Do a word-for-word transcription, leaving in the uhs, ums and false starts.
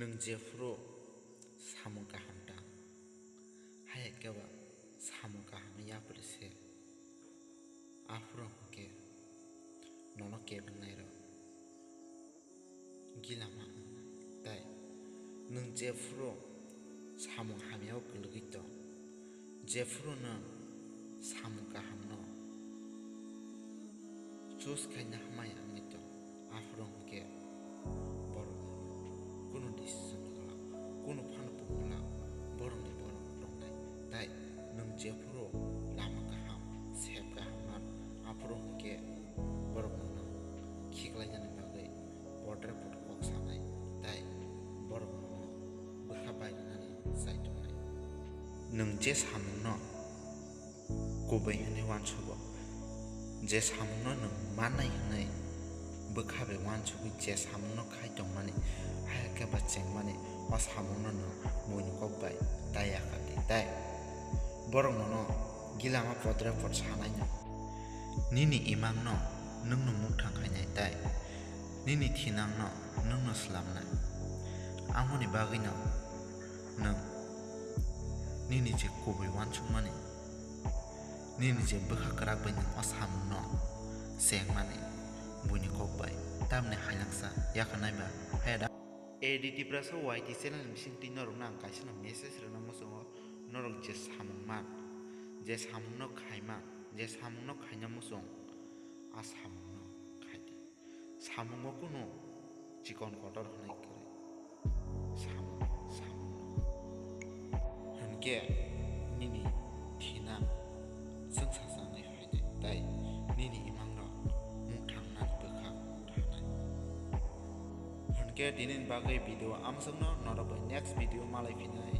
Nwng jephuru samung kaham tang, hai khe ba samung kaham yapri se, aphuru hwnkhe nono kebengnairok gila ma wngnai. Tai nwng jephuru samung hamyao kwlwgwi tong, jephuru nwng samung kahamno choose khaina hamya wngwi tong, aphuru hwnkhe borok kunu decision rwla, kunu phano pungla, borokni borok tongnai. Tai nwng jephuru lama kaham, sep kaham man, aphuru hwnkhe borok nono khiklainani bagwi podre pod kok sanai, tai borok nono bwkha bai rwnani chai tongnai. Nwng je samungno kubui hwnwi uansugo, je samungno nwng mannai hwnwi bwkha bai uansugwi je samungno khai tongmani, hai khe ba chengmani, o samungno nwng buini kok bai ta ya kha di, tai borok nono gilama podre pod sanaino. Nini imangno nwngno mukthang khainai, tai nini thinangno nwngno swlamnai. Amoni bagwino nwng nini je kubui uansukmani, nini je bwkha kwrak bai nwng o samungno chengmani, buini kok bai tamni hailaksa yakha naiba haya da. A D Tiprasa Y T channel ni bising twi norokno ang kaisa no message rwna muchungo, norok je samung man, je samungno khaiman, je samungno khaina muchung, a samungno khai di. Samungo kunu chikon kotor hwnwi kwrwi. Samung, samung. Hwnkhe nini thina chwngsa changwi phainai, tai nini imangrok mukthang nani bwkha thanai. Hwnkhe tinini bagwi video amsokno, norok bai next video malai phinai.